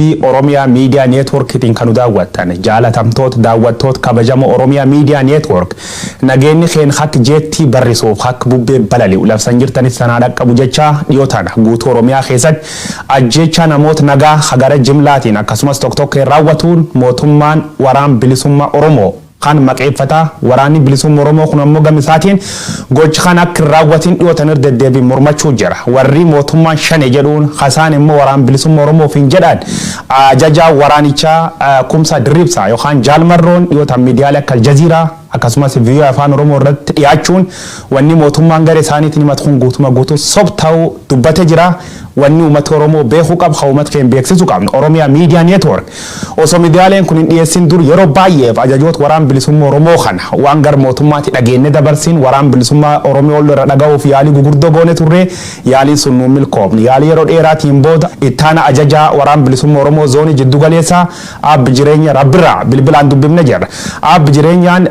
Yuutuubii Oromiyaa Miidiyaa Neetwoorkiitiin kan nu daawwattan jaalatamtoota daawwattoota kabajamoo Oromiyaa Miidiyaa Neetwoork, nageenyi keen hak jeettii barrisuuf hak bubbee balali'u labsan jirtanis sanaa dhaqqabu jecha. Dhiyoo tana guutuu Oromiyaa keessatti ajjeechaa namoota nagaa hagara jimlaatiin akkasumas tokko tokko raawwatuun mootummaan Waraan Bilisummaa Oromoo kan maqeeffataa. Waraanni Bilisummaa Oromoo kun ammoo gama isaatiin gocha kan akka hin raawwatin dhiyootan irra deddeebiin mormachuu jira. Warri mootummaan Shane jedhuun kasaan immoo Waraan Bilisummaa Oromoof hin jedhan. Ajajaa waraanichaa Kumsaa Dirribsaa yookaan Jaalmarroon dhiyootan miidiyaalee akka Aljaziiraa akkasumas VOA Afaan Oromoo irratti dhiyaachuun wanni mootummaan gara isaaniitiin himatu kun guutuma guutuu sob ta'uu dubbate jira. Wanni uummata Oromoo beekuu qabu, kan uummata keenya beeksisuu qabnu, Oromiyaa Miidiyaa Neetwoork osoo miidiyaaleen kun hin dhiyeessin dur yeroo baay'eef ajajoota Waraan Bilisummaa Oromoo kana waan gara mootummaatti dhageenye dabarsiin Waraan Bilisummaa Oromoo irra dhaga'uuf yaalii gugurdoo goone turre. Yaaliin sun nuun milkoofne. Yaalii yeroo dheeraatiin booda ittaana ajajaa Waraan Bilisummaa Oromoo zoonii jiddu galeessaa Abbi Jireenya Rabbirraa bilbilaan dubbifne jirra. Abbi Jireenyaan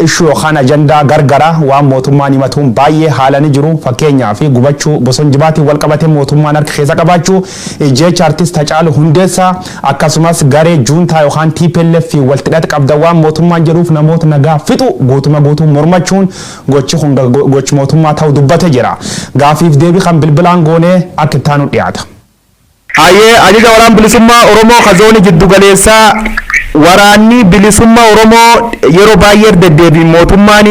issue yookaan ajandaa gargara waan mootummaan himatuun baay'ee haalanii jiru. Fakkeenyaa fi gubachuu Boson Jibaatiin wal qabate mootummaan harka keessa qabaachuu, ijjeecha artist Hacaaluu Hundeessaa, akkasumas garee juuntaa yookaan TPLF fi walitti hidhata qabda waan mootummaan jedhuuf namoota nagaa fixu guutuma guutuu mormachuun gochi kun gochi mootummaa ta'uu dubbate jira. Gaafiif deebii kan bilbilaan goonee akka itti aanu dhiyaata. Hayyee, ajaja Waraan Bilisummaa Oromoo ka zoonii jiddu galeessaa, Waraanni Bilisummaa Oromoo yeroo baay'ee deddeebiin mootummaan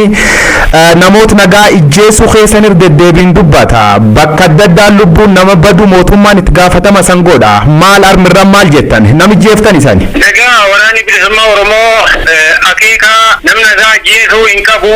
namoota nagaa ijjeessuu keessan irra deddeebiin dubbata. Bakka adda addaan lubbuun nama badu mootummaan itti gaafatama san godha. Maal armirran maal jettan? Nama ijjeeftan isani? Egaa Waraanni Bilisummaa Oromoo akeeka namni nagaa ajjeesuu hin qabu,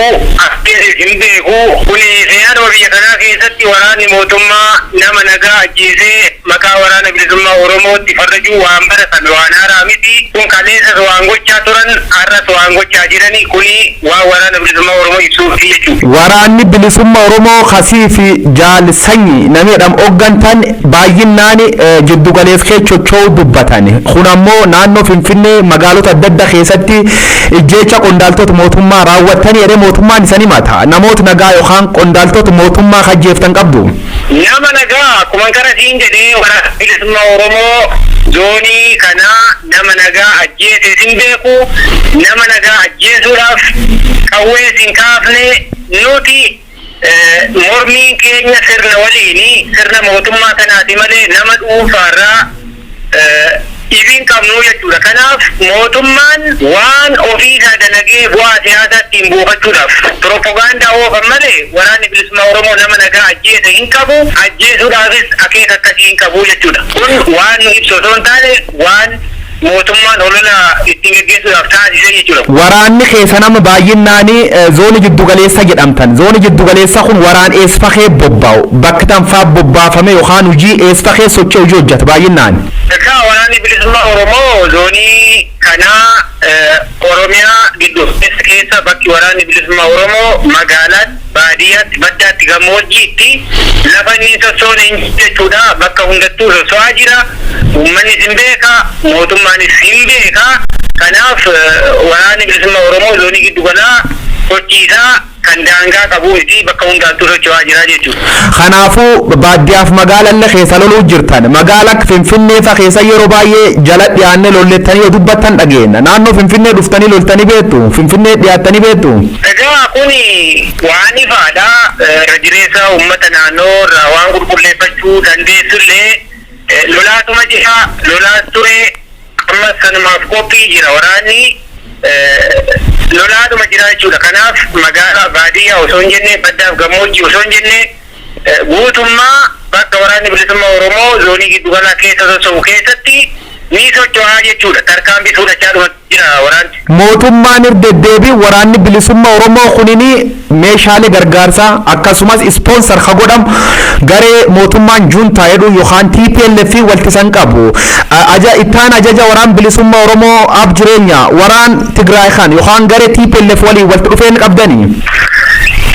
ajjeesis hin beeku. Kuni seenaadhuma biyya kanaa keessatti waraanni mootummaa nama nagaa ajjeesee maqaa Waraana Bilisummaa Oromootti farrajuu waan baratame, waan haaraa miti. Kun kaleessas waan gochaa turan, har'as waan gochaa jirani. Kuni waan Waraana Bilisummaa Oromoo ibsuufi jechuudha. Waraanni Bilisummaa Oromoo kasii fi Jaal Sanyi namni jedhamu hooggantan baay'inaan jiddu galeessa kee chocho'uu dubbatan. Kun ammoo naannoo Finfinnee magaalota adda addaa keessatti ijjeecha qondaaltota mootummaa raawwattanii jedhee mootummaan isan himata. Namoota nagaa yookaan qondaaltota mootummaa kajjeeftan qabdu? Nama nagaa, akkuma kana siin jedhee, Waraana Bilisummaa Oromoo zoonii kanaa nama nagaa ajjeesee sin beeku, nama nagaa ajjeesuudhaaf qawwee sin kaafne. Nuti mormiin keenya sirna waliini, sirna mootummaa kanaati malee nama dhuunfaarraa dhibiin qabnu jechuudha. Kanaaf mootummaan waan ofiisaa dalagee bu'aa siyaasaa ittiin buufachuudhaaf piroopagaandaa oofan malee Waraanni Bilisummaa Oromoo nama nagaa ajjeese hin qabu, ajjeesuudhaafis akeeka akkasii hin qabu jechuudha. Kun waan nu ibsu osoo hin taane waan mootummaan olola ittiin geggeessuudhaaf taasise jechuudha. Waraanni keessa nama baay'inaan zoonii jiddu galeessa jedhamtan. Zoonii jiddu galeessa kun waraan eessfakee bobba'u? Bakka tanfaa bobbaafame yookaan hojii eessfakee socho'u, hojii hojjeta baay'inaan? Egaa Waraanni Bilisummaa Oromoo zoonii kanaa Oromiyaa giddu galeessa keessa bakki Waraanni Bilisummaa Oromoo magaalaatti, baadiyyaatti, baddaatti, gammoojjiitti lafa inni hin sossoone hin jiru jechuudha. Bakka hundattuu sosso'aa jira. Uummannis hin beeka, mootummaanis hin beeka. Kanaaf Waraanni Bilisummaa Oromoo zoonii giddu galaa sochiisaa kan daangaa qabuu miti, bakka hundaattuu socho'aa jira jechuudha. Kanaafuu baadiyyaaf magaalallee keessa loluu jirtan. Magaala akka Finfinnee fa keessa yeroo baay'ee jala dhiyaannee lollettanii yoo dubbattan dhageenya. Naannoo Finfinnee dhuftanii loltanii beektu? Finfinnee dhiyaattanii beektu? Egaa kuni waan ifaadha. Irra jireessa uummata naannoo irraa waan qulqulleeffachuu dandeessullee lolaatuma jira, lolaas ture, ammas sanumaaf qophii jira waraanni, lolaadhuma jira jechuudha. Kanaaf magaalaa baadiyyaa osoo hin jenne, baddaaf gammoojjii osoo hin jenne, guutummaa bakka Waraanni Bilisummaa Oromoo zoonii giddugalaa keessa socho'u keessatti ni socho'aa jechuudha. Tarkaanfii fudhachaa jira waraanni. Mootummaan irra deddeebiin Waraanni Bilisummaa Oromoo kunini meeshaalee gargaarsaa akkasumas sponsor ka godhamu garee mootummaan juuntaa jedhu yookaan TPLF waltisan qabu. Aja ittaan ajaja Waraan Bilisummaa Oromoo ab Jireenya, waraan Tigraay kan yookaan garee TPLF waliin walitti dhufeen qabdanii?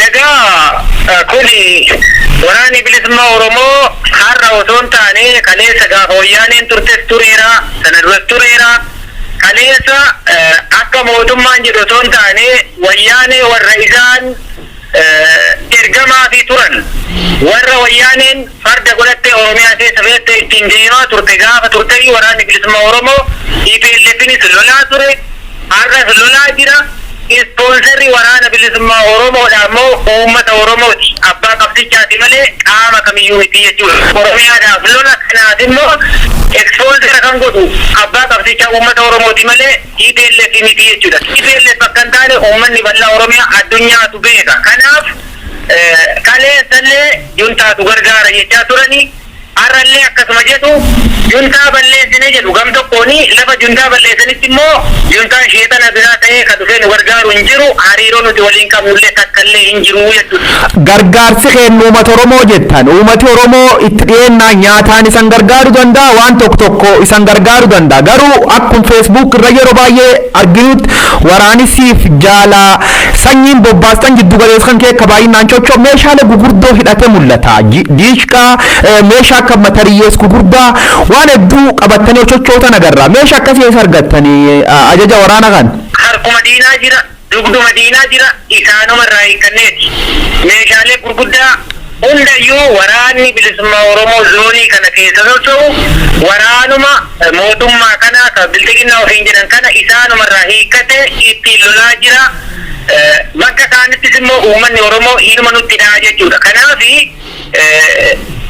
Egaa kuni Waraanni Bilisummaa Oromoo har'a osoo hin taane kaleessa gaafa Wayyaaneen turtes tureera, sana duras tureera. Kaleessa akka mootummaan jedhu osoo hin taane Wayyaanee warra isaan ergamaa fi turan, warra Wayyaaneen farda godhatte. filatte, Oromiyaa keessa filatte ittiin deemaa turte gaafa turte waraanni bilisummaa Oromoo TPLFnis lolaa ture, har'as lolaa jira. Ispoonsarri waraana bilisummaa Oromoodha immoo uummata Oromooti. Abbaa qabsichaati malee qaama kamiyyuu miti jechuudha. Oromiyaadhaaf lola kanaaf immoo ispoonsara kan godhu abbaa qabsichaa uummata Oromooti malee TPLF miti jechuudha. TPLF akka hin taane uummanni bal'aa Oromiyaa addunyaatu beeka. Kanaaf kaleessallee juntaatu gargaara jechaa turanii, har'allee akkasuma jedhu. Juntaa balleessine jedhu gam tokkooni, lafa juntaa balleessanitti immoo juntaan sheexana biraa ta'ee kan dhufee nu gargaaru hin jiru, hariiroo nuti waliin qabnullee takkallee hin jiru jechuudha. Gargaarsi kennu uummata Oromoo jettan, uummati Oromoo itti dhiyeennaa nyaataan isan gargaaruu danda'a, waan tokko tokko isan gargaaruu danda'a. Garuu akkuma Facebook irra yeroo baay'ee arginutti waraanisiif jaala sanyiin bobbaastan jiddu galeessa kan kee akka baay'inaan chochoo meeshaalee gurguddoo hidhatee mul'ata. Diishqaa, meeshaa akka matariyyees gurguddaa waan hedduu qabattanii sochootan agarra. Meeshaa akkasii eessa argattanii, ajaja waraana kan? Harkuma diinaa jira, dugduma diinaa jira, isaanuma irraa hiikkanneeti. Meeshaalee gurguddaa hundayyuu waraanni bilisummaa Oromoo zoonii kana keessa socho'u waraanuma mootummaa kana kan bilxiginnaa ofiin jedhan kana isaanuma irraa hiikkate ittiin lolaa jira. Bakka isaanittis immoo uummanni Oromoo inuma nutti dhaha jechuudha. Kanaafi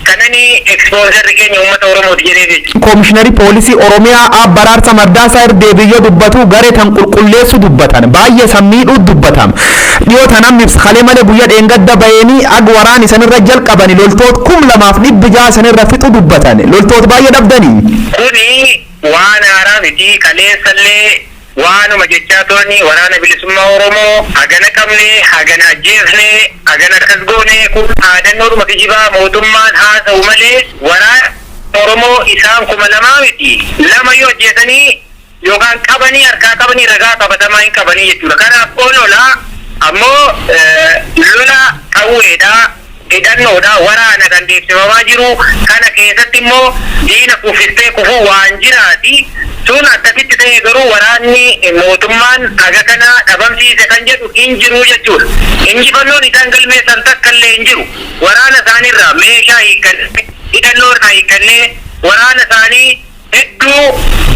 kanani ispoonsarri keenya uummata Oromooti jedhee jechuudha. Koomishinari poolisii Oromiyaa Abba Araarsa Mardaasaa irra deebiyyoo dubbatu garee tan qulqulleessu dubbatan, baay'ee san miidhuu dubbatam. Dhiyoo tanan ibsa malee guyyaa dheengadda baheenii ag waraan isanirra jalqabani loltoota 2600 sanirra fixu dubbatan, loltoota baay'ee dhabdanii. Kuni waan haaraa miti, kaleessallee waanuma jechaa turanii. Waraana bilisummaa Oromoo hagana qabne, hagana ajjeefne, hagana akkas goone, kun dhaadannoodhuma kijibaa mootummaan haasa'u malee waraana Oromoo isaan 2000 miti, lama yoo ajjeesanii yookaan qabanii harkaa qabanii ragaa qabatamaa hin qabanii jechuudha. Kanaaf olola ammoo lola qawweedha, hidhannoodha, waraana kan deemsifamaa jiru kana keessatti immoo diina kuffistee kufuu waan jiraati. Sun akkasitti ta'e garuu waraanni mootummaan haga kana dhabamsiise kan jedhu hin jiru jechuudha. Injifannoon isaan galmeessan takka illee hin jiru. Waraana isaaniirraa meeshaa hiikkannee, hidhannoo irraa hiikkannee, waraana isaanii hedduu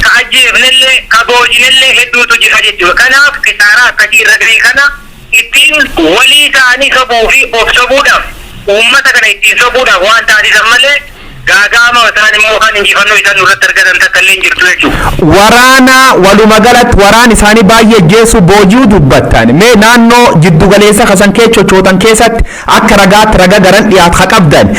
ka ajjeefnellee ka boojinellee hedduutu jira jechuudha. Kanaaf kisaaraa akkasii irra ga'e kana ittiin walii isaanii sobuu fi of sobuudhaaf, uummata kana ittiin sobuudhaaf waan taasisan malee gaagaama isaan immoo kan injifannoo isaan nurratti argatan takka illee hin jirtu jechuudha. Waraana waluma galatti waraan isaanii baay'ee geessu booji'uu dubbattan. Mee naannoo jiddugaleessa kasan kee chochootan keessatti akka ragaatti raga garan dhiyaat ha qabdan,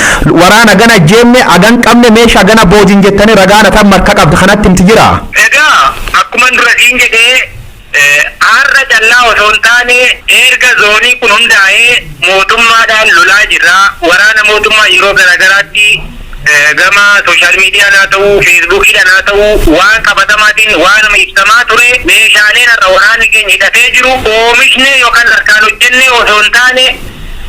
waraana gana jeenne agan qabne, meeshaa gana boojin jettanii ragaan atan marka qabda kanatti himti jira. Egaa akkuma dura siin jedhee, har'a callaa osoo hin taane erga zoonii kun hundaa'ee mootummaadhaan lolaa jirra. Waraana mootummaa yeroo garaagaraatti gama social miidiyaan haa ta'u, Facebookiidhaan haa ta'u, waan qabatamaatiin waanuma ibsamaa ture. Meeshaaleen har'a waraanni keenya hidhatee jiru oomishne yookaan harkaan hojjenne osoo hin taane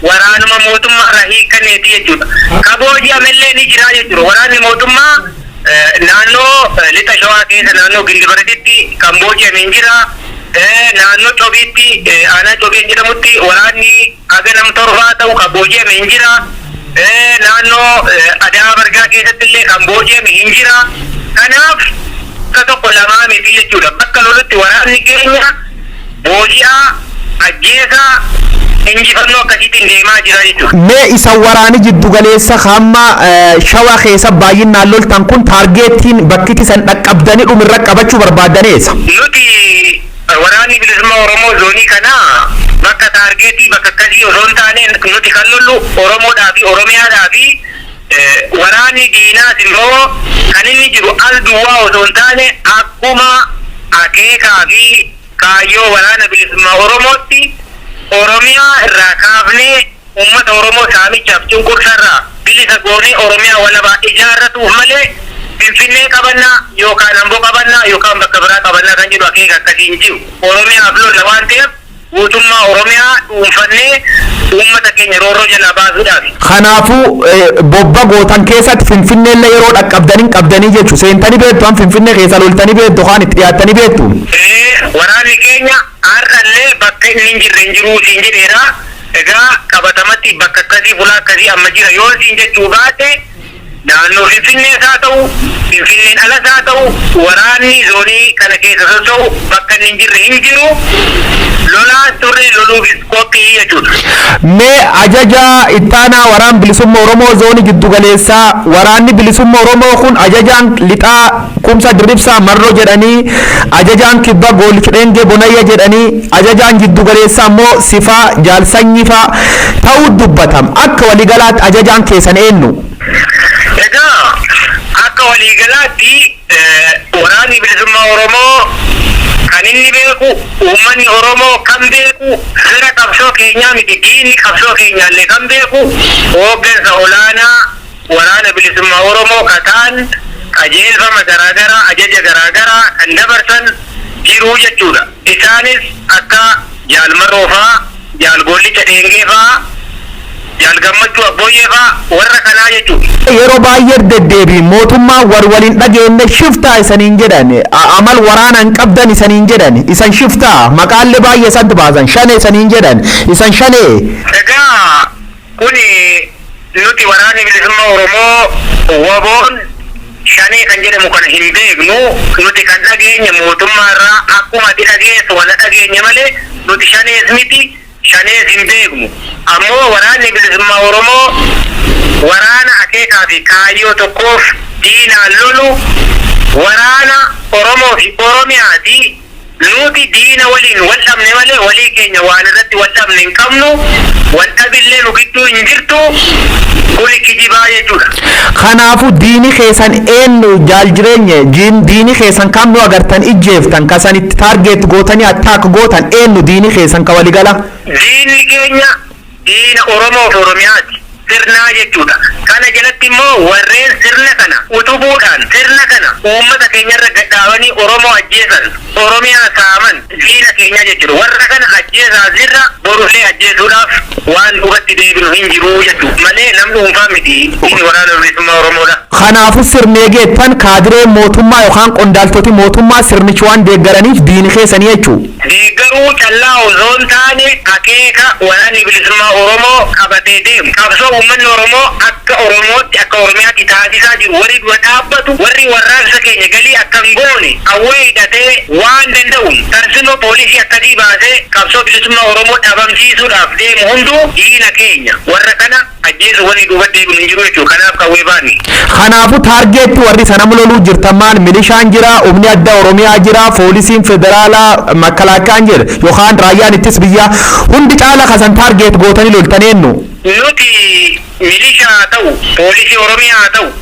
waraanuma mootummaa irraa hiikkanneeti jechuudha. Ka booji'amellee ni jira jechuudha. Waraanni mootummaa naannoo lixa Shawaa keessa naannoo Gindibaratitti kan booji'ame hin jira. Naannoo Cobiitti, aanaa Cobiin jedhamutti waraanni haga nam torbaa ta'u kan booji'ame hin jira. Naannoo Adaa Bargaa keessatti illee kan booji'ame hin jira. Kanaaf akka tokko lamaa miti jechuudha. Bakka lolutti waraanni keenya booji'aa, ajjeesaa, injifannoo akkasiitiin deemaa jira jechuudha. Mee isa waraani jiddugaleessa hamma Shawaa keessa baay'inaan loltan kun targetiin bakkitti san dhaqqabdanii dhumirra qabachuu barbaadaneessa? Nuti waraanni bilisummaa Oromoo zoonii kana bakka targetii bakka akkasii osoo hin taane nuti kan lollu Oromoodhaa fi Oromiyaadhaa fi waraanni diinaas immoo kan inni jiru al duwwaa osoo hin taane akkuma akeekaa fi kaayyoo waraana bilisummaa Oromootti Oromiyaa irraa kaafnee uummata Oromoo saamichaaf cunqursarraa bilisa goonee Oromiyaa walabaa ijaarratuuf malee Finfinnee qabannaa yookaan Amboo qabannaa yookaan bakka biraa qabannaa kan jedhu akeeka akkasii hin jiru. Oromiyaaf lolla waan ta'eef guutummaa Oromiyaa dhuunfannee uummata keenya roorroo jalaa baasuudhaaf. Kanaafuu bobba gootan keessatti Finfinneellee yeroo dhaqqabdanii qabdanii jechuudha. Seentanii beektu, han Finfinnee keessa loltanii beektu, kaan itti dhiyaattanii beektu. Waraanni keenya har'allee bakka inni hin jirre hin jiru siin jedheera. Egaa qabatamatti bakka akkasii, fuula akkasii amma jira yoo siin jechuu baate, Naannoo Finfinnees haa ta'u, Finfinneen alas haa ta'u, waraanni zoonii kana keessa socho'u bakka inni hin jirre hin jiru. Lolaas turre, loluufis qophii jechuudha. Mee ajaja ittaanaa waraan bilisummaa Oromoo zoonii giddugaleessaa, waraanni bilisummaa Oromoo kun ajajaan lixaa Kumsa Dirribsaa Marroo jedhanii, ajajaan kibba Goolicha Dheengee Bonayya jedhanii, ajajaan giddugaleessaa immoo Sifaa Jaalsanyifaa ta'uu dubbatam. Akka waliigalaatti ajajaan keessan eenyu? Egaa akka waliigalaatti waraanni bilisummaa Oromoo kan inni beeku, uummanni Oromoo kan beeku, fira qabsoo keenyaa miti diinni qabsoo keenyaallee kan beeku, hooggansa olaanaa waraana bilisummaa Oromoo kataan qajeelfama garaagaraa, ajaja garaagaraa kan dabarsan jiru jechuudha. Isaanis akka Jaal Marroo fa'aa, Jaal Goollicha Dheengee fa'aa, Jaal Gammachuu Abbooyyee fa'aa, warra kanaa jechuudha. Yeroo baay'ee deddeebiin mootummaa war waliin dhageenye shiftaa isaniin jedhan, amal waraana hin qabdan isaniin jedhan, isan shiftaa maqaallee baay'ee isantu baasan, shane isaniin jedhan, isan shanee. Egaa kuni nuti waraanni bilisummaa Oromoo WBOn shanee kan jedhamu kana hin beeknu. Nuti kan dhageenye mootummaa irraa akkuma ati dhageessu wala dhageenye malee nuti shanees miti, shanees hin beeknu. Ammoo waraanni bilisummaa Oromoo waraana akeekaa fi kaayyoo tokkoof diinaan lolu, waraana Oromoo fi Oromiyaati. Nuti diina waliin wal dhabne malee walii keenya waan irratti wal dhabne hin qabnu, wal dhabillee nu gidduu hin jirtu, kuni kijibaa jechuudha. Kanaafuu diini keessan eenyu, jaal Jireenye? Diini keessan kam nu agartan ijjeeftan kasan itti target gootanii attack gootan eenyu diini keessan ka waligala? Diinni keenya diina Oromoo fi Oromiyaati. Sirnaa jechuudha. Kana jalatti immoo warreen sirna kana utubuudhaan sirna kana uummata keenyarra gadhaabanii Oromoo ajjeesan, Oromiyaa saaman diina keenya jechuudha. Warra kana ajjeesaa jirra, borullee ajjeesuudhaaf waan duubatti deebinu hin jiru jechuudha. Malee namni dhuunfaa miti diinni waraana bilisummaa Oromoodha. Kanaafuu sirnee geettan kaadiree mootummaa yookaan qondaaltoti mootummaa sirnichi waan deeggaraniif diini keessanii jechuudha. Deeggaruu callaa osoo hin taane akeeka waraanni bilisummaa Oromoo qabatee deemu. Qabsoo uummanni Oromoo akka Oromootti, akka Oromiyaatti taasisaa jiru warri dura dhaabbatu, warri warraaqsa keenya galii akka hin goone qawwee hidhatee waan danda'uun tarsimoo poolisii akkasii baasee qabsoo bilisummaa Oromoo dhabamsiisuudhaaf deemu hunduu diina keenya. Warra kana ajjeesu wanni duuba deebinu hin jiru jechuudha. Kanaaf qawwee baani. Kanaafuu target warri sana loluu jirtan maal? Milishaan jira, humni adda Oromiyaa jira, poolisiin federaalaa, makalaakaan jira yookaan raayyaan ittis biyyaa, hundi caala kasan target gootanii loltan eenyu? Nuti milishaa haa ta'u, poolisii Oromiyaa haa ta'u,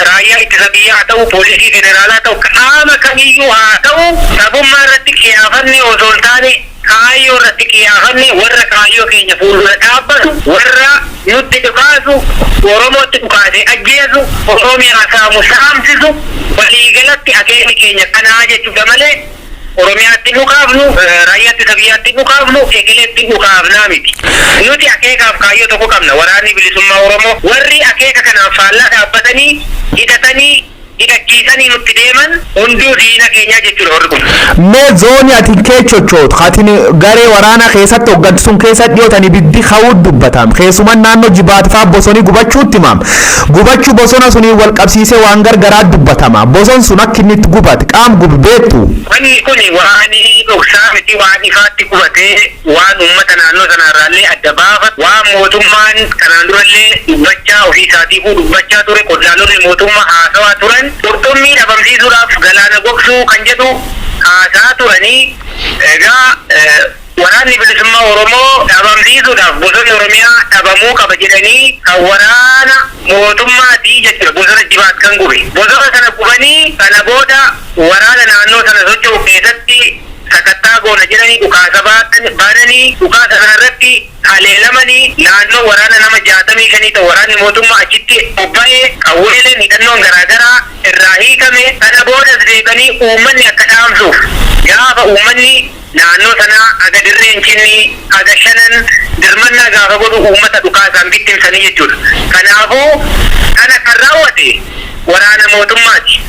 raayyaa ittisa biyyaa haa ta'u, poolisii federaalaa haa ta'u, qaama kamiyyuu haa ta'u, sabummaa irratti qiyaafanne osoo hin taane kaayyoo irratti qiyaafanne, warra kaayyoo keenya fuuldura dhaabbatu, warra nutti dhukaasu, Oromootti dhukaasee ajjeesu, Oromiyaa saamu saamsisu, waliigalatti akeekni keenya kanaa jechuudha malee Oromiyaatti dhukaafnu, raayyaa ittisa biyyaatti dhukaafnu, eegaleetti dhukaafnaa miti. Nuti akeekaaf kaayyoo tokko qabna. Waraanni bilisummaa Oromoo warri akeeka kanaaf faallaa dhaabbatanii hidhatanii hidhachiisanii nutti deeman hunduu diina keenyaa jechuudha warri kun. Mee zoonii ati keechochootu ati garee waraanaa keessatti hooggantu sun keessa dhiyootan ibiddi ka'uu dubbatam. Keessumaa naannoo Jibaat fa'aa bosonii gubachuutti himam. Gubachuu bosona sunii wal qabsiisee waan gargaraa dubbatama. Boson sun akka inni itti gubate qaam gube beektu. Wanni kun waan dhoksaa miti, waan ifaatti gubatee, waan uummata naannoo sanarraallee adda baafatu, waan mootummaan kanaan durallee dubbachaa ofii isaatiifuu dubbachaa ture, qondaalonni mootummaa haasawaa turan, qurxummii dhabamsiisuudhaaf galaana gogsuu kan jedhu haasaa turanii. Egaa waraanni bilisummaa Oromoo dhabamsiisuudhaaf bosonni Oromiyaa dhabamuu qaba jedhanii kan waraana mootummaatii jechuudha bosona Jibaat kan gube. Bosona sana gubanii kana booda waraana naannoo sana socho'u keessatti sakattaa goona jedhanii dhukaasa baananii, dhukaasa sanarratti haleelamanii naannoo waraana nama 65 ta'u waraanni mootummaa achitti bobba'ee qawweeleen hidhannoon garaagaraa irraa hiikame. Kana boodas deebi'anii uummanni akka dhaamsuuf gaafa uummanni naannoo sanaa aga dirreen cinni aga shanan dirmannaa gaafa godhu uummata dhukaasaan bittimsanii jechuudha. Kanaafuu kana kan raawwate waraana mootummaati.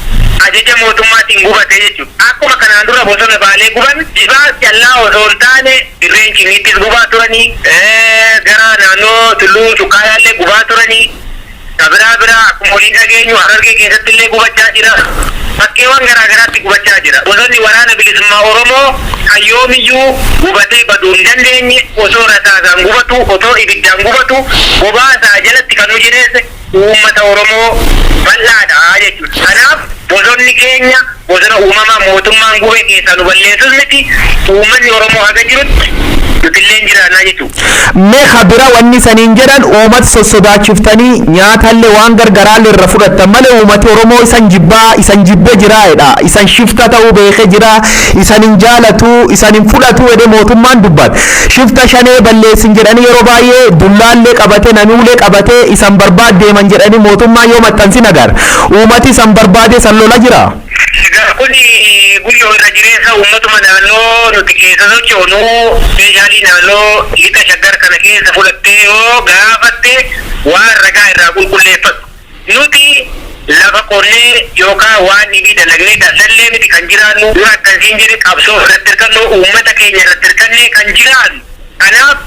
Ajaja mootummaatiin gubate jechuudha. Akkuma kanaan dura bosona Baalee guban, Jibaat callaa osoo hin taane dirreen cinniittis gubaa turanii, gara naannoo Tulluu Cuqqaalaallee gubaa turanii, biraa biraa jira. Akkuma waliin dhageenyu Harargee keessatti illee gubachaa jira. Bakkeewwan garaa garaatti gubachaa jira. Bosonni Waraana Bilisummaa Oromoo kan yoomiyyuu gubatee baduu hin dandeenye, osoo rasaasaan gubatu, otoo ibiddaan gubatu, bobaasaa jalatti kan nu jireesse uummata Oromoo bal'aadha jechuudha. Kanaaf bosonni keenya bosona uumamaa mootummaan gubee keessaa nu balleessus miti. Uummanni Oromoo haga jirutti nutillee jiraannaa jechuudha. Mee bira wanni saniin jedhan, uummata sossodaachiftanii nyaatallee waan gargaraallee irra fudhattan malee uummati Oromoo isan jibbaa isan jibbee jiraadha. Isan shifta ta'uu beekee jira. Isan hin jaalatu, isan hin fudhatu jedhee mootummaan dubbata. Shifta shanee balleessin jedhanii yeroo baay'ee dullaallee qabatee, namiulee qabatee isan barbaad deeman jedhanii mootummaan yoo maxxansin agarra. Uummati isan barbaade isan lola jira. Egaa kun guyyoo irra jireessa uummatuma naannoo nuti keessa sochoonu, meeshaalee naannoo Lixa Shaggar kana keessa fudhattee yoo gaafatte waan ragaa irraa qulqulleeffatu. Nuti lafa qonnee yookaan waan dhibii dalagnee daldallee miti kan jiraannu. Dura akkasiin jedhe, qabsoo irratti hirkannu, uummata keenya irratti hirkannee kan jiraannu. Kanaaf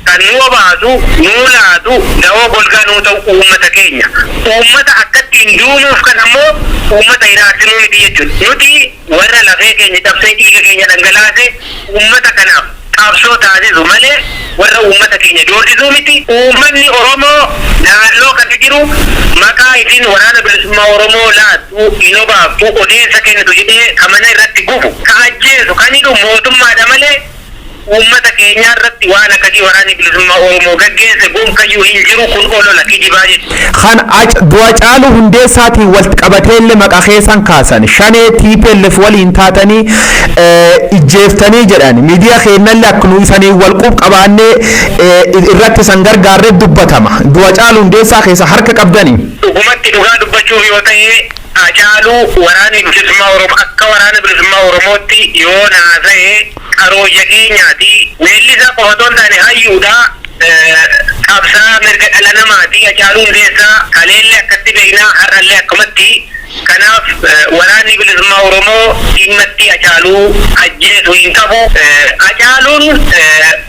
kan nu obaasu, nuu laatu, da'oo golgaa nuu ta'u uummata keenya. Uummata akkattiin duunuuf kan ammoo uummata hiraarsinuu miti jechuudha. Nuti warra lafee keenya cabsee dhiiga keenya dhangalaase uummata kanaaf qabsoo taasisu malee warra uummata keenya doorsisuu miti. Uummanni Oromoo naannoo kana jiru maqaa isin Waraana Bilisummaa Oromoo laattu, hin obaaftu, odeessa kennitu jedhee kamana irratti gubu, ka ajjeesu, kan hidhu mootummaadha malee uummata keenyaa irratti waan akkasii Waraanni Bilisummaa Oromoo gaggeesse gonkayyuu hin jiru. Kun olola kijibaa jechuudha. Kan du'a Caaluu Hundeessaatiin walitti qabateellee maqaa keessan kaasan, shanee TPLF waliin taatanii ijjeeftanii jedhan. Miidiyaa keenyallee akka nu isanii wal qub qabaannee irratti isan gargaarree dubbatama. Du'a Caaluu Hundeessaa keessa harka qabdanii. Dhugumatti dhugaa dubbachuuf yoo ta'e, Hacaaluu Waraanni Bilisummaa Oromoo akka Waraana Bilisummaa Oromootti yoo naasa'e qarooyya keenyaati. Weellisaa qofa otoo hin taane hayyuudha. Qabsaa mirga dhala namaati. Hacaaluu Hundeessaa kaleellee akkatti beeknaa, har'allee akkumatti. Kanaaf Waraanni Bilisummaa Oromoo dhimmatti Hacaaluu ajjeesu hin qabu. Hacaaluun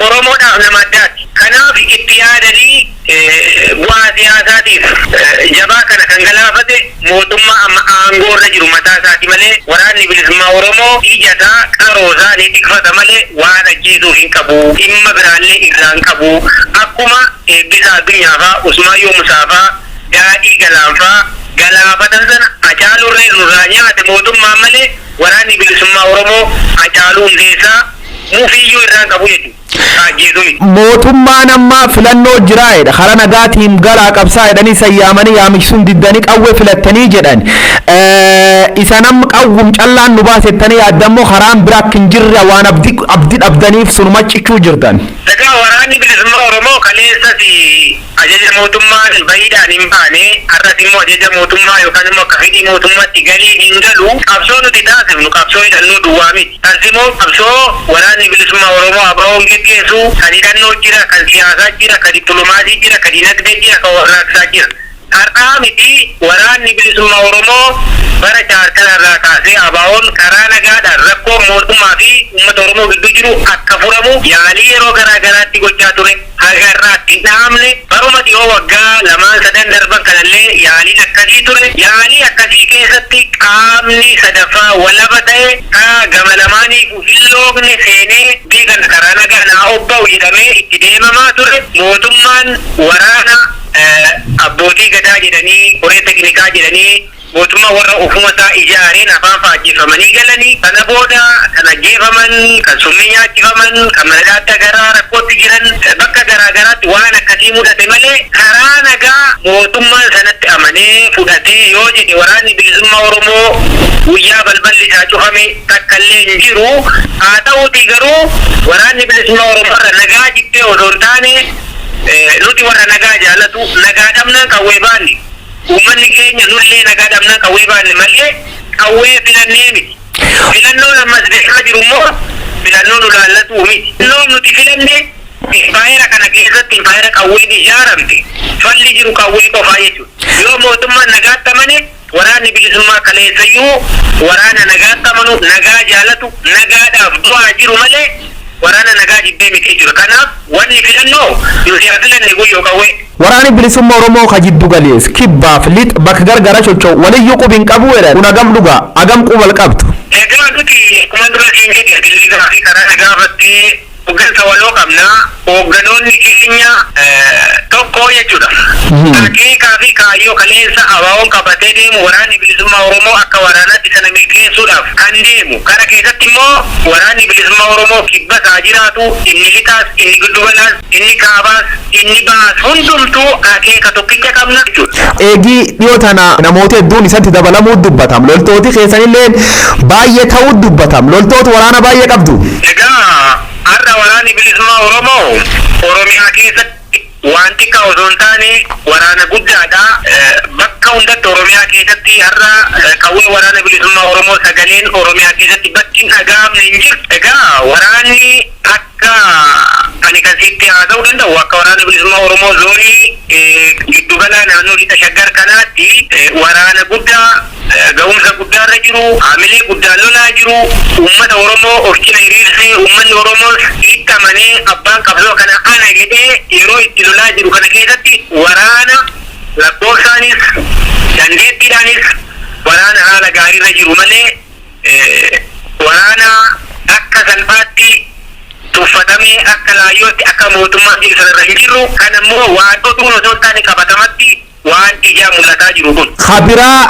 Oromoodhaaf nama addaati. Kanaaf itti yaadanii bu'aa siyaasaatiif jabaa kana kan galaafate mootummaa amma aangoo irra jiru mataa isaati malee Waraanni Bilisummaa Oromoo ija isaa qaroo isaa ni tikfata malee waan ajjeesuuf hin qabu. Dhimma biraallee irraa hin qabu. Akkuma Eebbisaa Addunyaafaa, Usmaayyoo Musaafaa, Daadhii Galaanfaa galaafatan sana Hacaaluu irraa nyaate mootummaan malee Waraanni Bilisummaa Oromoo Hacaaluu Hundeessaa mufiiyyuu irraa hin qabu jechuudha. Ajjeesuu miti. Mootummaan amma filannoo jiraa'edha. Karaa nagaatiin galaa qabsaa jedhanii sayyaamanii yaamichisuun diddanii qawwee filattanii jedhan. Isa nama qawwum callaan nu baasettanii yaaddammoo karaan biraa akka hin jirre waan abdii dhabdaniif sunuma cichuu jirtan. Egaa Waraanni Bilisummaa Oromoo kaleessas ajaja mootummaan bahiidhaan hin baane, har'as immoo ajaja mootummaa yookaan immoo akka fedhii mootummaatti galii hin galu. Qabsoo nuti taasifnu qabsoo hidhannoo duwwaa miti. Tarsimoo qabsoo Waraanni Bilisummaa Oromoo ABO'n geggeessu kan hidhannoo jira, kan siyaasaa jira, kan dippiloomaasii jira, kan dinagdee jira, kan warraaqsaa jira. Har'aa miti, Waraanni Bilisummaa Oromoo bara chaartara irraa kaasee ABO'n karaa nagaadhaan rakkoo mootummaa fi uummata Oromoo gidduu jiru akka furamu yaalii yeroo garaa garaatti gochaa ture. Haga irraatti hin dhaamne. Baruma dhiyoo waggaa lamaan sadan darban kanallee yaaliin akkasii ture. Yaalii akkasii keessatti qaamni sadaffaa walaba ta'e ka gama lamaaniif hin loogne seenee beekan karaa nagaa naa obba'u jedhamee itti deemamaa ture. Mootummaan waraana abbootii gadaa jedhanii, koree teknikaa jedhanii, mootummaa warra ofuma isaa ijaareen afaan faajjeffamanii galanii, kana booda kan ajjeefaman, kan summii nyaachifaman, kan mana garaa rakkootti jiran, bakka garaa garaatti waan akkasii mudate malee karaa nagaa mootummaan sanatti amanee fudhatee yoo jedhe Waraanni Bilisummaa Oromoo guyyaa balballi isaa cufame takkallee hin jiru. Haa ta'uutii garuu Waraanni Bilisummaa Oromoo irra nagaa jibbee osoo hin taane, nuti warra nagaa jaalatu, nagaa dhabnaan qawwee baanne. Uummanni keenya nullee nagaa dhabnaan qawwee baanne malee qawwee filannee miti. Filannoon ammas deemaa jiru immoo filannoo nu laallatu miti. Filannoon nuti filanne impaayera kana keessatti impaayera qawween ijaaramte, falli jiru qawwee qofaa jechuudha. Yoo mootummaan nagaatti amane, Waraanni Bilisummaa kaleessayyuu waraana nagaatti amanu, nagaa jaalatu, nagaadhaaf du'aa jiru malee waraana nagaa jibbee miti jechuudha. Kanaaf wanni filannoo nuti haa filanne guyyoo qawwee. Waraanni bilisummaa Oromoo ka jiddu galees kibbaaf lixa bakka gargara socho'u waliyyuu qubi hin qabu jedhan kun hagam dhugaa hagam quba qabdu. Egaa nuti akkuma dura siin jedhe bilisaa fi karaa nagaa irratti hooggansa waloo qabna. Hoogganoonni keenya tokko jechuudha. Akeekaa fi kaayyoo kaleessa ABO'n qabatee deemu waraanni bilisummaa Oromoo akka waraanaatti sana milkeessuudhaaf kan deemu. Kana keessatti immoo waraanni bilisummaa Oromoo kibba isaa jiraatu, inni lixaas, inni giddugalaas, inni kaabaas, inni baas hundumtuu akeeka tokkicha qabna jechuudha. Eegii dhiyoo tana namoota hedduun isatti dabalamuu dubbatam. Loltooti keessanillee baay'ee ta'uu dubbatam. Loltoota waraana baay'ee qabdu. Egaa har'a waraanni bilisummaa Oromoo Oromiyaa keessatti waan xiqqaa osoo hin taane waraana guddaadha. Bakka hundatti Oromiyaa keessatti har'a qawwee waraana bilisummaa Oromoo sagaleen Oromiyaa keessatti bakki hin dhaga'amne hin jiru. Egaa waraanni akka ani kan sitti haasa'uu danda'u akka waraana bilisummaa Oromoo zoonii giddugala naannoo lixa shaggar kanaatti waraana guddaa ga'umsa guddaarra jiru, haamilee guddaan lolaa jiru, uummata Oromoo of cina hiriirsee uummanni Oromoos itti amanee abbaan qabsoo kana ana jedhee yeroo itti lolaa jiru kana keessatti waraana lakkoofsaanis dandeettiidhaanis waraana haala gaariirra jiru malee waraana akka salphaatti tuffatamee akka laayyootti akka mootummaan jiru sanarra hin jirru. Kan ammoo waan oduun osoo hin taane qabatamatti waan ijaa mul'ataa jiru kun. Kabiraa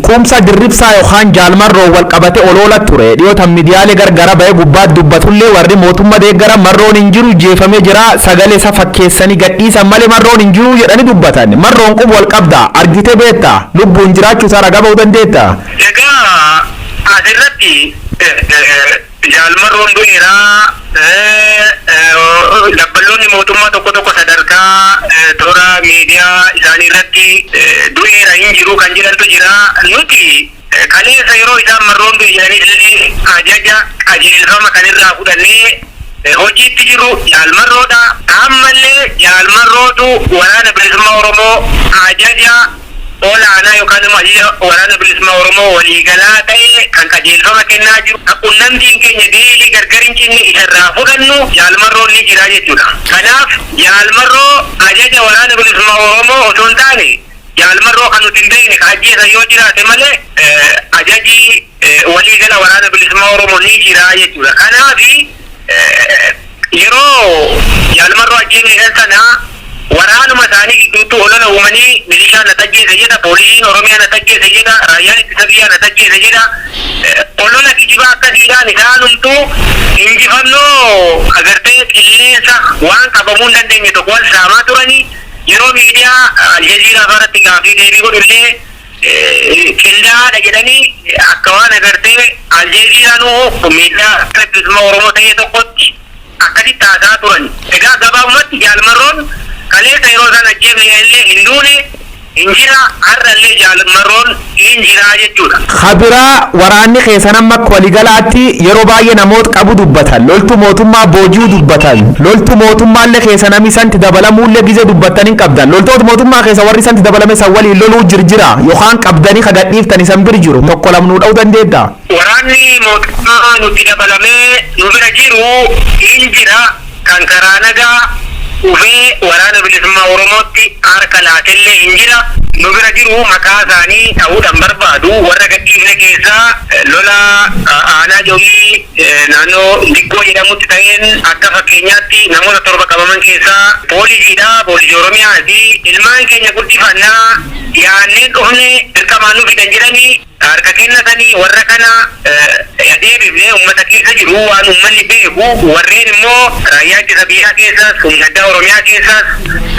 kumsa dirribsaa yookaan jaalmarroo wal qabate oloola ture dhiyootan miidiyaalee gargara ba'ee gubbaatti dubbatullee warri mootummaa deeggara marroon hin jiru jeefamee jira sagalee isa fakkeessanii gadhiisan malee marroon hin jiru jedhanii dubbatan marroon qubu wal qabda argite beekta lubbuun jiraachuu isaa ragaa ba'uu dandeetta. Egaa asirratti jaalmarroon du'eeraa dabballoonni mootummaa tokko tokko sadarkaa toora miidiyaa isaanii irratti du'eera hin jiru kan jedhantu jira. Nuti kaleessa yeroo isaan marroon du'e jedhanii illee ajaja qajeelfama kan irraa fudhannee hojiitti jiru jaalmarroodha. Ammallee jaalmarrootu waraana bilisummaa Oromoo ajaja olaanaa yookaan immoo ajaja waraana bilisummaa Oromoo waliigalaa ta'e kan qajeelfama kennaa jiru. Qunnamtiin keenya deelii gargar hin cinne isarraa fudhannu jaalmarroon ni jira jechuudha. Kanaaf jaalmarroo ajaja waraana bilisummaa Oromoo osoo hin taane jaalmarroo kan nuti hin beekne ka ajjeesan yoo jiraate malee ajaji waliigala waraana bilisummaa Oromoo ni jira jechuudha. Kanaaf yeroo jaalmarroo ajjeefne sana waraanuma isaanii gidduutti olola uumanii milishaan na tajjeese jedha, poolisiin Oromiyaa na tajjeese jedha, raayyaan ittisa biyyaa na tajjeese jedha. Olola kijibaa akkasiidhaan isaanumtuu injifannoo agartee qilleensa waan qabamuu hin dandeenye tokko wal saamaa turanii yeroo miidiyaa Aljaziiraa irratti gaafii deebii godhullee qindaa'aadha jedhanii akka waan agartee Aljaziiraanuu miidiyaa bilisummaa Oromoo ta'ee tokkotti akkasitti haasaa turan. Egaa gabaabumatti jaalmarroon kaleessa yeroo isaan ajjeefne illee hin duune hin jira har'a illee jaalmarroon hin jira jechuudha. Kabiraa waraanni keessan amma akka waliigalaatti yeroo baay'ee namoota qabu dubbatan loltu mootummaa booji'uu dubbatan loltu mootummaallee keessa namni isanti dabalamuullee gizee dubbattan hin qabdan loltoota mootummaa keessa warri isanti dabalame san waliin loluu jirjira yookaan qabdanii kagadhiiftan isan bir jiru tokko lamnuu dha'uu dandeetta. Waraanni mootummaa nutti dabalamee nu bira jiru hin jira kan karaa nagaa dhufee waraana bilisummaa Oromootti harka laatellee hin jira. Nu bira jiru maqaa isaanii ta'uudhaan barbaadu warra gadhiifne keessaa lola aanaa jawii naannoo Diggoo jedhamutti ta'een akka fakkeenyaatti namoota 7 qabaman keessaa poolisiidha. Poolisii Oromiyaati. Ilmaan keenya guddifannaa yaannee dhufne dirqamaan nu fidan jedhanii harka kennatanii warra kana adeemsifnee uummata keessa jiru waan uummanni beeku warreen immoo raayyaa ittisa biyyaa keessaas humna addaa Oromiyaa keessaas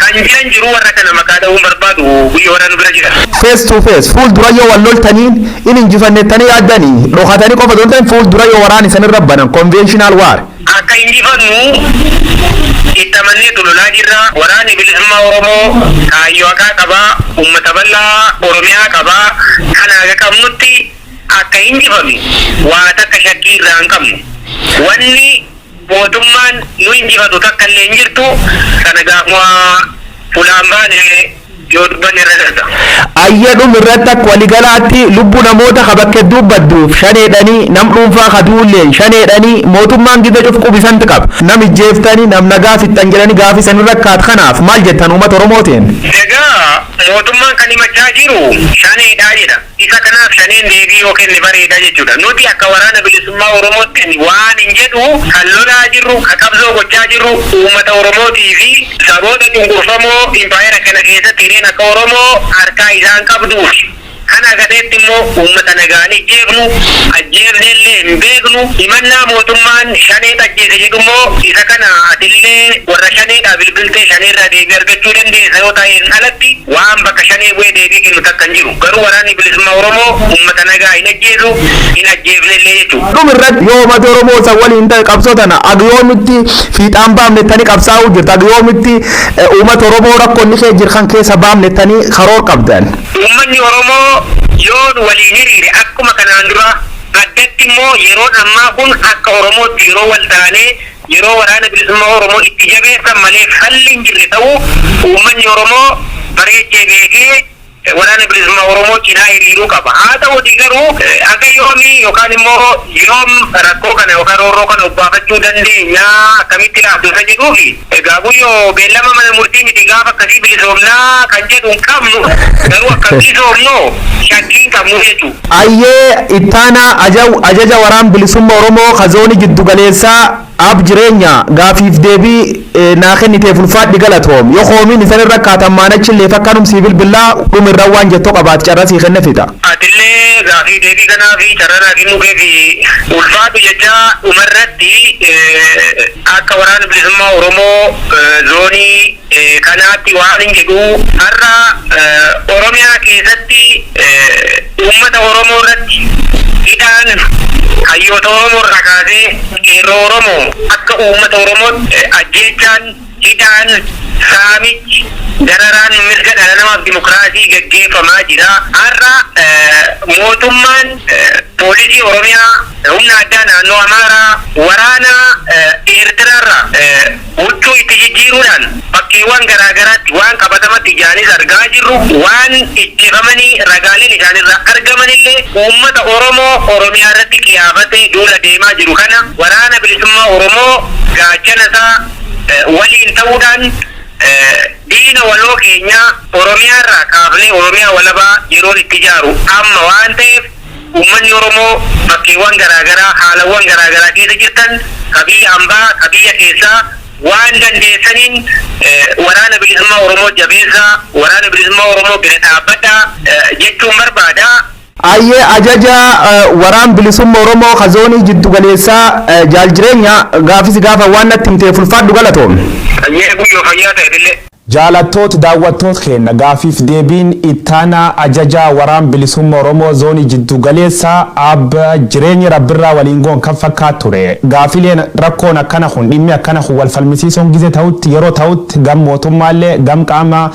kan jiran jiru warra kana maqaa dha'uun barbaadu guyyaa warra nu bira jiran. Face to face fuuldura yoo wal loltaniin in injifannettanii yaaddanii dhokatanii qofa osoo hin ta'in fuuldura yoo waraan isanirra banan conventional war. Akka injifannu itti amanneetu lolaa jirra. Waraanni bilisummaa Oromoo kaayyoo haqaa qabaa, uummata bal'aa Oromiyaa qabaa. Kana haga qabnutti akka injifamnu waa takka shakkii irraa hin qabnu. Wanni mootummaan nu injifatu takka illee hin jirtu. Kana gaafuma fulaan baane yoo dubbanne irra darba. Ayyadhum irratti akka waligalaatti lubbuu namoota ka bakka hedduu badduuf shaneedhanii, nam dhuunfaa ka duulleen shaneedhanii, mootummaan gida cuf qubisanti qaba. Nam ijjeeftanii, nam nagaa fixxan jedhanii gaafii san irra kaat, kanaaf maal jettan uummata Oromootiin? Egaa mootummaan kan himachaa jiru shaneedhaa jedha. Isa kanaaf shaneen deebii yoo kenne bareeda jechuudha. Nuti akka Waraana Bilisummaa Oromootti waan hin jedhu, kan lolaa jirru, kan qabsoo gochaa jirru uummata Oromootii fi saboota cunqurfamoo impaayera kana keessatti hireen akka Oromoo harkaa isaan qabduufi. Kana gateetti immoo uummata nagaan ijjeefnu, ajjeefnellee hin beeknu. Himannaa mootummaan shaneet ajjeese jedhu immoo, isa kana atillee warra shaneedhaa bilbiltee shaneerraa deebii argachuu dandeessa yoo ta'een alatti, waan bakka shanee bu'ee deebii kennu takka hin jiru. Garuu Waraanni Bilisummaa Oromoo uummata nagaa hin ajjeesu, hin ajjeefnellee jechuudha. Dhum irratti, yoo uummata Oromoo isa waliin ta'e qabsoo tana agiyoomitti fiixaan baafnettanii qabsaa'uu jirta? Agiyoomitti uummata Oromoo rakkoo inni kee jiru kan keessa baafnettanii karoor qabdan? Uummanni Oromoo yoo waliin hiriire akkuma kanaan dura, addatti immoo yeroon ammaa kun akka Oromootti yeroo wal taanee, yeroo Waraana Bilisummaa Oromoo itti jabeessan malee falli hin jirre ta'uu uummanni Oromoo bareechee beekee Waraana Bilisummaa Oromoo cinaa hiriiruu qaba. Haa ta'uti garuu aga yoomii yookaan immoo yoom rakkoo kana yookaan roorroo kana obbaafachuu dandeenya, akkamitti laaftu isa jedhuufi, egaa Guyyoo, beellama mana murtii miti, gaafa akkasii bilisoomnaa kan jedhu hin qabnu, garuu akka bilisoomnu shakkii hin qabnu jechuudha. Ayyee, ittaanaa ajaja Waraan Bilisummaa Oromoo ka zoonii jiddugaleessaa Ab Jireenya, gaafiif deebii naa kenniteef ulfaadhi, galatoom. Yoo koomiin isan irra kaatan maanachillee fakkanum sii bilbillaa, dhumirra waan jettoo qabaat carra sii kenne fixa. Atillee gaafii deebii kanaa fi carra naa kennuu keefi ulfaadhu jecha, dhumarratti akka Waraana Bilisummaa Oromoo zoonii kanaatti waan hin jedhu, har'a Oromiyaa keessatti uummata Oromoo irratti hidhaan, hayyoota Oromoo irraa kaasee qeerroo Oromoo, akka uummata Oromootti ajjeechaan, hidhaan, saamichi, dararaan mirga dhala namaaf dimokiraasii gaggeeffamaa jira. Har'a mootummaan poolisii Oromiyaa, humna addaa naannoo Amaaraa, waraana Eertiraarraa huccuu itti jijjiiruudhaan bakkeewwan garaa garaatti waan qabatamatti ijaanis argaa jirru, waan ijjifamanii ragaaleen isaanirraa argamanillee, uummata Oromoo Oromiyaa irratti qiyaafatee duula deemaa jiru kana Waraana Bilisummaa Oromoo gaachana isaa waliin ta'uudhaan diina waloo keenyaa Oromiyaa irraa kaafnee Oromiyaa walabaa yeroon itti ijaaru amma waan ta'eef, uummanni Oromoo bakkeewwan garaa garaa, haalawwan garaa garaa keessa jirtan, ka biyya hambaa, ka biyya keessaa, waan dandeessaniin Waraana Bilisummaa Oromoo jabeessaa, Waraana Bilisummaa Oromoo bira dhaabbadhaa jechuun barbaada. Ayyee, ajaja Waraan Bilisummaa Oromoo ka zoonii jiddugaleessaa Jaal Jireenya, gaafisi gaafa waan natti himteef ulfaadhu, galatoom. Ayyee Guyyoo, fayyaa ta'e illee. Jaalattoota daawwattoota keenya, gaafiif deebiin ittaanaa ajajaa Waraan Bilisummaa Oromoo zoonii jiddu galeessaa Abba Jireenya Rabbirraa waliin goon kan fakkaatu ture. Gaafileen rakkoon akkana kun, dhimmi akkana kun wal falmisiisuun gize ta'utti, yeroo ta'utti, gam mootummaallee gam qaama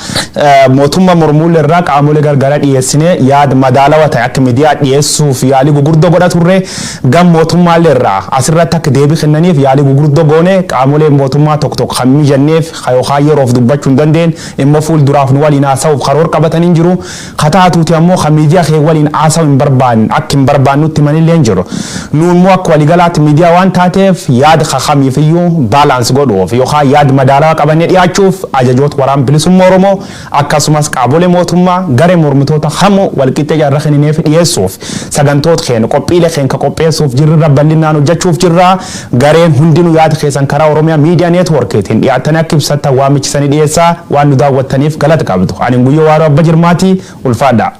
mootummaa mormuullee irraa qaamolee gargara dhiyeessinee yaada madaalawa ta'e akka miidiyaa dhiyeessuuf yaalii gugurdoo godha turre. Gam mootummaallee irraa asirratti akka deebii kennaniif yaalii gugurdoo goone. Qaamolee mootummaa tokko tokko kan mijanneef yookaan yeroof dubbachuu hin dandeenye immoo fuulduraaf nu waliin haasa'uuf karoora qabatanii hin jiru. Kataatuuti ammoo kan miidiyaa kee waliin haasa'uu hin barbaanne, akka hin barbaannutti himanillee hin jiru. Nu immoo akka waliigalaatti miidiyaa waan taateef yaada kakamiifiyyuu balance godhuuf yookaan yaada madaalawaa qabannee dhiyaachuuf ajajoota Waraan Bilisummaa Oromoo akkasumas qaamolee mootummaa, garee mormitoota kamuu walqixxee carra kennineef dhiyeessuuf sagantoota keenya, qophiilee keenya ka qopheessuuf jirrirra bal'inaan hojjechuuf jirra. Gareen hundinuu yaada keessan karaa Oromiyaa Miidiyaa Neetwoorkiitiin dhiyaatanii akka ibsattan waamichisanii dhiyeessaa. Waan nu daawwattaniif galata qabdu. Ani Guyyoo Waaroo Abba Jirmaatii, ulfaadha.